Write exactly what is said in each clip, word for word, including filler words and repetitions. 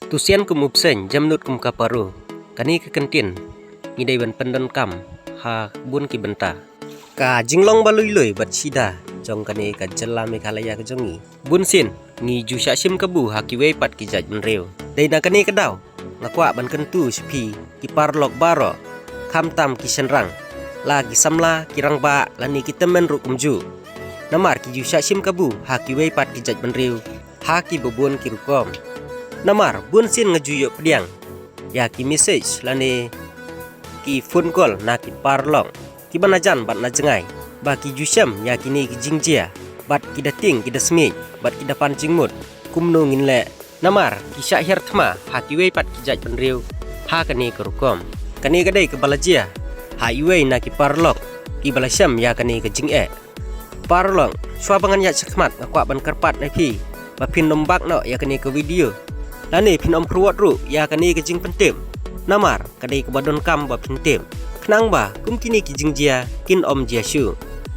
Tu sian kum u bseiñ, jemnud kum ka paru. Kane ka kyntien ngi dei ban pyndonkam ha bun ki bynta. Ka jinglong ba lui lui bad shida jong kane ka jylla Meghalaya ka jong ngi. Bun sien ngi ju shah shim kabu ha kiwei pat ki jaitbynriew. Dei na kane ka daw nga kwah ban kyntu sha phi ki paralok baroh, khamtam ki shynrang, la ki samla, ki rangbah lane ki tymmen ruh kumjuh. Namar ki ju shah shim kabu ha kiwei pat ki jaitbynriew ha kiba bun ki rukom. Namar bun sien nga ju ïoh pdiang ïa ki message lane ki phone call na ki paralok kiba na jan bad na jngai, ba ki ju shem ïa kine ki jingjia bad ki da tieng, ki da smiej bad ki da pan jingmut kumno ngin leh. Namar ki shah hiar thma ha kiwei pat ki jaitbynriew ha kane ka rukom. Kane ka dei kaba la jia ha iwei na ki paralok kiba la shem ïa kane ka jingeh. Paralok, shuwa ba ngan ïaid shakhmat nga kwah ban kyrpad na phi ba phin ym bak noh ïa kane ka video lane phin ym forward ruh ïa kane ka jingpyntip. Namar ka dei kaba donkam ba phin tip, khnang ba kum kine ki jingjia kin ym jia shuh.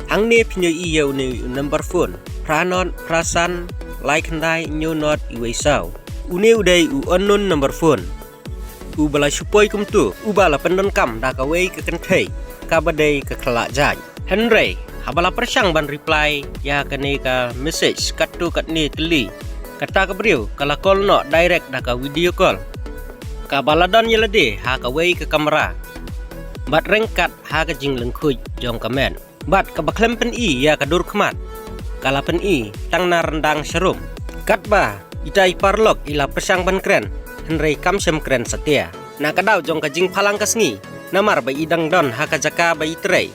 Hangne phin ïohi ïa une u number phone, phra nod phra san lai khyndai hynñiew nod iwei saw. Une u dei u unknown number phone uba la shu poi kumtu, uba la pyndonkam da kawei ka kynthei kaba dei ka khlak jait. Hynrei haba la pyrshang ban reply ïa kane ka message katto katne tylli, kata ka briew ka la call noh direct da ka video call kaba la don ïa lade ha kawei ka kamra bad ryngkat ha ka jinglyngkhuid jong ka met. Bad kaba khlem pyni ïa ka dur khmat, ka la pyni tang na ryndang sharum. Katba itai paralok i la pyrshang ban kren, hynrei kam shym kren satia. Na ka daw jong ka jingphalang ka sngi, namar ba i dang don ha ka jaka ba i trei,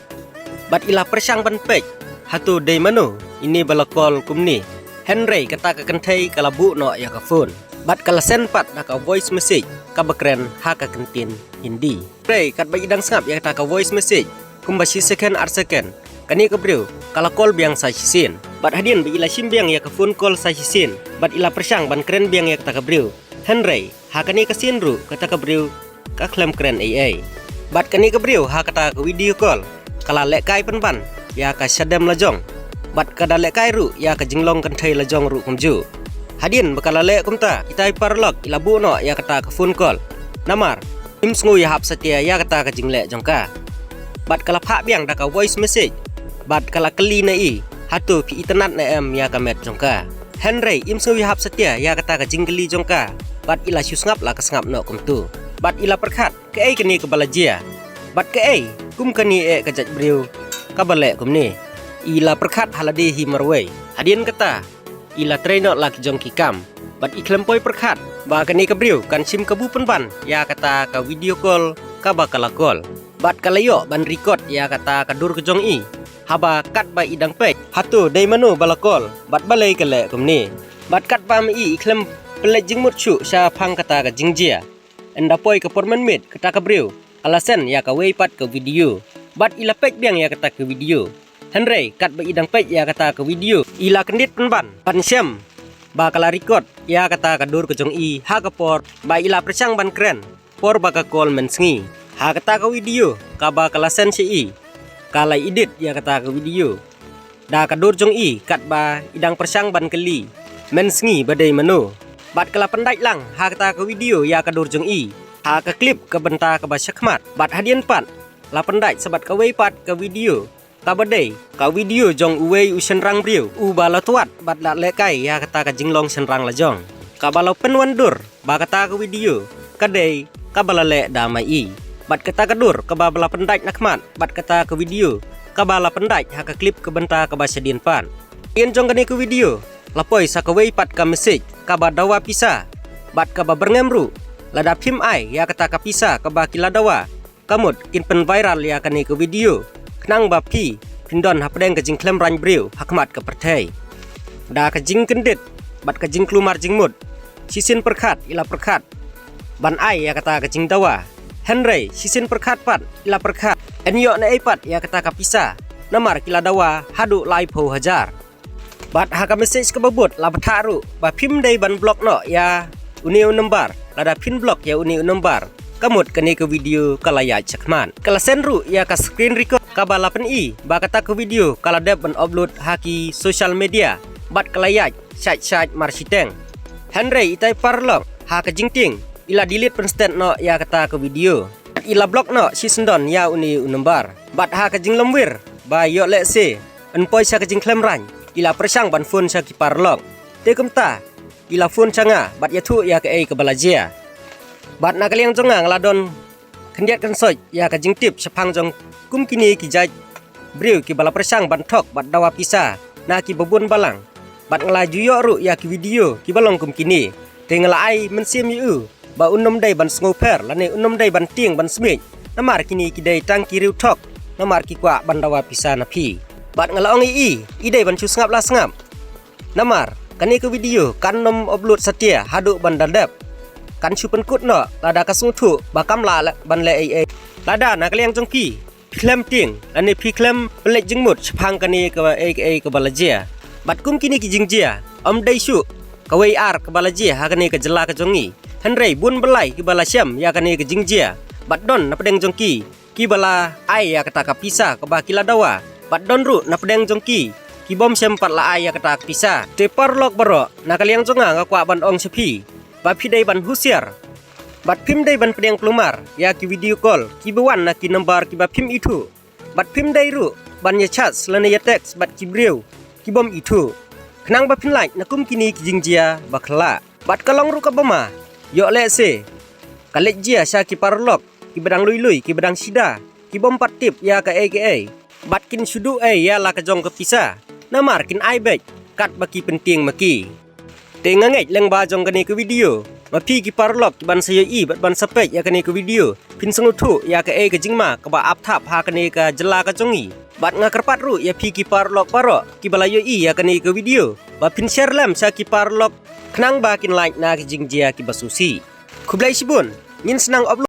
bad i la pyrshang ban peit hato dei mano ine ba la call kumne. Hynrei kata ka kynthei ka la buh noh ïa ka phone bad ka la send pat da ka voice message kaba kren ha ka kyntien Hindi. Hynrei katba i dang sngap ïa kata ka voice message kumba shi second ar second, kane ka briew ka la call biang sa shisien. Bad hadien ba i la shim biang ïa ka phone call sa shisien bad i la pyrshang ban kren biang ïa kata ka briew, hynrei ha kane ka sien ruh kata ka briew ka khlem kren ei ei. Bad kane ka briew ha kata ka video call ka la lehkai pynban ïa ka shadem lajong bad ka da lehkai ruh ïa ka jinglong kynthei lajong ruh kumjuh. Hadien ba ka la leh kumta, itai paralok i la buh noh ïa kata ka phone call. Namar im sngew ïahap satia ïa kata ka jingleh jong ka. Bad ka la phah biang da ka voice message bad ka la kylli na i, hato phi itynnad ne em ïa ka met jong ka. Hynrei im sngew ïahap satia ïa kata ka jingkylli jong ka bad i la shu sngap la ka sngap noh kumtu. Bad i la pyrkhat, kaei kane kaba la jia? Bad kaei kum kane eh ka jait briew kaba leh kumne? I la pyrkhat ha lade hi marwei. Hadien kata i la trei noh la ki jong ki kam bad i khlem poi pyrkhat ba kane ka briew kan shim kabu pynban ïa kata ka video call kaba ka la call. Bad ka la ïoh ban record ïa kata ka dur ka jong i haba katba i dang peit hato dei mano ba la call bad balei ka leh kumne. Bad katba ma i i khlem pynleit jingmut shuh shaphang kata ka jingjia, ynda poi ka por mynmiet kata ka briew ka la send ïa kawei pat ka video bad i la peit biang ïa kata ka video. Hynrei katba i dang peit ïa kata ka video i la kyndit pynban ban shem ba ka la record ïa kata ka dur ka jong i ha ka por ba i la pyrshang ban kren por ba ka call mynsngi. Ha kata ka video kaba ka la send sha i, ka la edit ïa kata ka video da ka dur jong i katba i dang pyrshang ban kylli mynsngi ba dei mano. Bad ka la pyndait lang ha kata ka video ïa ka dur jong i ha ka clip ka bynta kaba shakhmat. Bad hadien pat la pyndait sa bad kawei pat ka video kaba dei ka video jong uwei u shynrang briew uba la twad bad la lehkai ïa kata ka jinglong shynrang lajong, kaba la pynwandur ba kata ka video ka dei kaba la leh da ma i. Bad kata ka dur kaba la pyndait na khmat bad kata ka video kaba la pyndait ha ka clip ka bynta kaba shadien pat. Hadien jong kane ka video la poi sa kawei pat ka message kaba dawa pisa bad kaba byrngem ruh, lada phim ai ïa kata ka pisa kaba ki la dawa, ka mut kin pynviral ïa kane ka video khnang ba phi phin don hapdeng ka jingkhlem rang briew ha khmat ka pyrthei. Da ka jingkyndit bad ka jingkulmar jingmut, shisien pyrkhat i la pyrkhat ban ai ïa kata ka jingdawa. Hynrei shisien pyrkhat pat i la pyrkhat yn ïoh naei pat ïa kata ka pisa, namar ki la dawa haduh laiphew hajar. Bad ha ka message kaba bud la bthah ruh ba phim dei ban block noh ïa une u number, lada phin block ïa une u number ka mut kane ka video ka la ïaid shakhmat. Ka la send ruh ïa ka screen record kaba la pyni ba kata ka video ka la dep ban upload ha ki social media bad ka la ïaid shait shait marshiteng. Hynrei itai paralok, ha ka jingtieng, i la delete pynstet noh ïa kata ka video. I la block noh shisyndon ïa une u number. Bad ha ka jinglem wir ba ïoh lehse yn poi sha ka jingkhlem rang, i la pyrshang ban phone sha ki paralok. Te kumta i la phone sha nga bad ïathuh ïa kaei kaba la jia. Bad na ka liang jong nga nga la don khyndiat khynsoit ïa ka jingtip shaphang jong kum kine ki jait briew kiba la pyrshang ban thok bad dawa pisa na kiba bun balang. Bad nga la ju ïoh ruh ïa ki video kiba long kum kine. Te nga la ai mynsiem ïa u ba un ym dei ban sngewpher lane un ym dei ban tieng ban smiej. Namar kine ki dei tang ki riew thok, namar ki kwah ban dawa pisa na phi. Bad nga la ong ïa i, i dei ban shu sngap la sngap. Namar kane ka video kan ym upload satia haduh ban da dep. Kan shu pynkut noh lada ka sngewthuh ba kam lah ban leh ei ei. Lada na ka liang jong phi phi khlem tieng lane phi khlem pynleit jingmut shaphang kane kaei kaei kaba la jia. Bad kum kine ki jingjia ym dei shuh kawei ar kaba la jia ha kane ka jylla ka jong ngi. Hynrei bun bynlai kiba la shem ïa kane ka jingjia. Bad don na pdeng jong ki kiba la ai ïa kata ka pisa kaba ki la dawa. Bad don ruh na pdeng jong ki ki bym shym pat la ai ïa kata ka pisa. Te paralok baroh, na ka liang jong nga nga kwah ban ong sha phi ba phi dei ban husiar. Bad phim dei ban pdiang kulmar ïa ki video call kiba wan na ki number kiba phim ithuh. Bad phim dei ruh ban ïa chat lane ïa text bad ki briew ki bym ithuh, khnang ba phin lait na kum kine ki jingjia ba khyllah. Bad ka long ruh kaba ma, ïoh lehse ka leit jia sha ki paralok kiba dang lui lui, kiba dang shida, ki bym pat tip ïa kaei kaei. Bad kin shu duh ei ïa la ka jong ka pisa, namar kin ai beit katba ki pyntieng ma ki. Te nga ngeit lyngba jong kane ka video, ma phi ki paralok kiban sa ïohi bad ban sa peit ïa kane ka video, phin sngewthuh ïa kaei ka jingma kaba ap thap ha kane ka jylla ka jong ngi. Bad nga kyrpad ruh ïa phi ki paralok baroh kiba la ïohi ïa kane ka video ba phin share lem sha ki paralok, khnang ba kin lait na ki jingjia kiba sngewsih. Khublei shibun, ngin sa nang upload